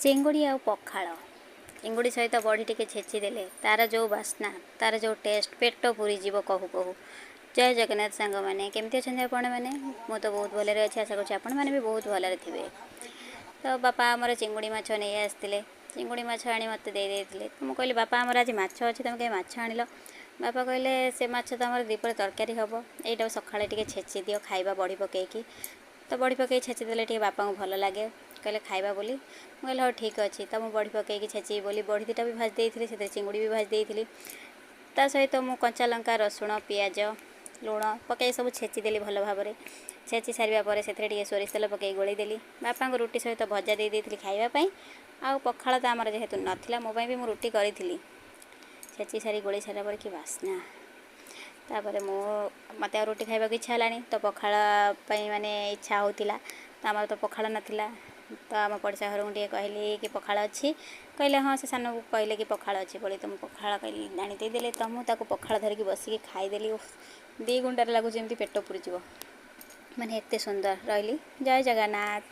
ଚିଙ୍ଗୁଡ଼ି ଆଉ ପଖାଳ, ଚିଙ୍ଗୁଡ଼ି ସହିତ ବଢ଼ି ଟିକେ ଛେଚି ଦେଲେ ତାର ଯେଉଁ ବାସ୍ନା, ତାର ଯେଉଁ ଟେଷ୍ଟ, ପେଟ ପୁରିଯିବ କହୁ କହୁ। ଜୟ ଜଗନ୍ନାଥ ସାଙ୍ଗମାନେ, କେମିତି ଅଛନ୍ତି ଆପଣମାନେ? ମୁଁ ତ ବହୁତ ଭଲରେ ଅଛି, ଆଶା କରୁଛି ଆପଣମାନେ ବି ବହୁତ ଭଲରେ ଥିବେ। ତ ବାପା ଆମର ଚିଙ୍ଗୁଡ଼ି ମାଛ ନେଇ ଆସିଥିଲେ। ଚିଙ୍ଗୁଡ଼ି ମାଛ ଆଣି ମୋତେ ଦେଇ ଦେଇଥିଲେ। ତ ମୁଁ କହିଲି, ବାପା, ଆମର ଆଜି ମାଛ ଅଛି, ତୁମେ କାଇଁ ମାଛ ଆଣିଲ? ବାପା କହିଲେ, ସେ ମାଛ ତ ଆମର ଦ୍ୱିପହରେ ତରକାରୀ ହେବ, ଏଇଟାକୁ ସକାଳେ ଟିକେ ଛେଚି ଦିଅ, ଖାଇବା ବଢ଼ି ପକାଇକି। ତ ବଢ଼ି ପକାଇ ଛେଚି ଦେଲେ ଟିକେ ବାପାଙ୍କୁ ଭଲ ଲାଗେ, କହିଲେ ଖାଇବା ବୋଲି। ମୁଁ କହିଲି, ହଉ ଠିକ୍ ଅଛି। ତ ମୁଁ ବଢ଼ି ପକାଇକି ଛେଚିବି ବୋଲି ବଢ଼ି ଦୁଇଟା ବି ଭାଜି ଦେଇଥିଲି, ସେଥିରେ ଚିଙ୍ଗୁଡ଼ି ବି ଭାଜି ଦେଇଥିଲି। ତା ସହିତ ମୁଁ କଞ୍ଚା ଲଙ୍କା, ରସୁଣ, ପିଆଜ, ଲୁଣ ପକାଇ ସବୁ ଛେଚିଦେଲି ଭଲ ଭାବରେ। ଛେଚି ସାରିବା ପରେ ସେଥିରେ ଟିକେ ସୋରିଷ ତେଲ ପକାଇ ଗୋଳେଇ ଦେଲି। ବାପାଙ୍କୁ ରୁଟି ସହିତ ଭଜା ଦେଇ ଦେଇଥିଲି ଖାଇବା ପାଇଁ। ଆଉ ପଖାଳ ତ ଆମର ଯେହେତୁ ନଥିଲା, ମୋ ପାଇଁ ବି ମୁଁ ରୁଟି କରିଥିଲି। ଛେଚି ସାରି ଗୋଳେଇ ସାରିଲା ପରେ କି ବାସ୍ନା! ତାପରେ ମୁଁ ମୋତେ ଆଉ ରୁଟି ଖାଇବାକୁ ଇଚ୍ଛା ହେଲାନି। ତ ପଖାଳ ପାଇଁ ମାନେ ଇଚ୍ଛା ହେଉଥିଲା, ତ ଆମର ତ ପଖାଳ ନଥିଲା। ତ ଆମ ପଡ଼ିଶା ଘରକୁ ଟିକେ କହିଲି କି ପଖାଳ ଅଛି? କହିଲେ ହଁ। ସେ ସାନକୁ କହିଲେ କି ପଖାଳ ଅଛି ବୋଲି। ତ ମୁଁ ପଖାଳ କହିଲି, ଆଣି ଦେଇଦେଲେ। ତ ମୁଁ ତାକୁ ପଖାଳ ଧରିକି ବସିକି ଖାଇଦେଲି। 2 ଗୁଣ୍ଡାରେ ଲାଗୁଛି ଯେମିତି ପେଟ ପୁରିଯିବ, ମାନେ ଏତେ ସୁନ୍ଦର। ରହିଲି, ଜୟ ଜଗନ୍ନାଥ।